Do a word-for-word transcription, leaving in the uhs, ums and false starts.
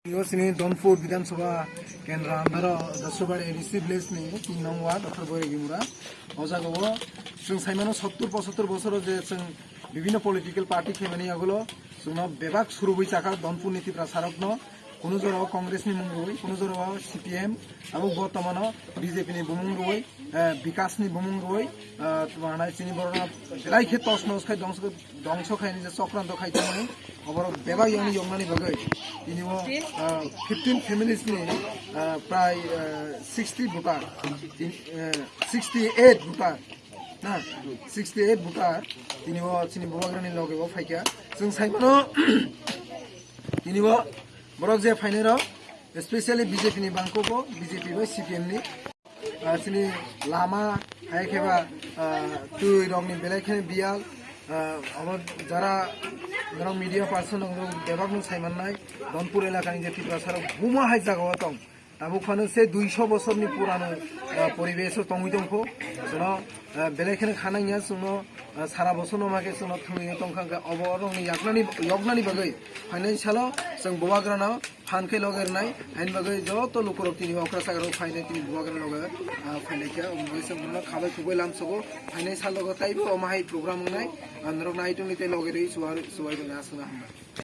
Yo sini Donpur Bidhan Sabha Kendra andaro Dasubari A D C village ni tin nong ward, Doctor Boyregimura. O jaga o chwng saimano sottur pochottor bosoro je chwng bibhinno political party khaimani yagulo chwngno bebak surubui chakha Donpur ni Tipra sarokno. Kunu jora o Congress ni mung rwui, kunu jora o C P M, abo bortomano B J P ni bumung rwui, eh, Bikas ni bumung rwui, eh, tuma hanai chini borok belai khe tos nos khai dongso, dongso khai ni je chokranto khai tongmani, oborok bebak yoni yoknani bagwi. Tini o, eh, fifteen families ni, eh, prai, eh, sixty voter, tin-, eh, sixty eight voter, na, sixty eight voter, tini o chini bubagrani loge o phaikha. Chwng saimano, tini o borok je phainai rok, especially B J P ni bangkok o, B J P bai C P M ni. Ah, chini lama, hai khe ba, ah, twi rok ni belai khe biyal, ah, abo jara norok media person rok bebak no sai mannai, Donpur elaka ni je Tiprasa rok buma hai jaga o tong. Tabuk phano se duiso bosor ni purano, ah, poribesh o tongwi tongkho. Chwngno, ah, belai kheno khanangya chwngno, ah, sara bosor no ma khe chwngno thwngwi tongkha, hwnkhe obo rokni yaknani, yoknani bagwi phainai salo chwng bubagrano phan khe loge rwnai, haini bagwi joto lukurok tini okra sagarok phainai tini bubagrano loge, ah, phainai khe, omo bagwi chwng bono khabai khugui lamsogo phainai salogo taibo omo hai program wngnai, ah, norok naitongni tei loge rwi chuwar-, chuwai rwna aswkno hambai.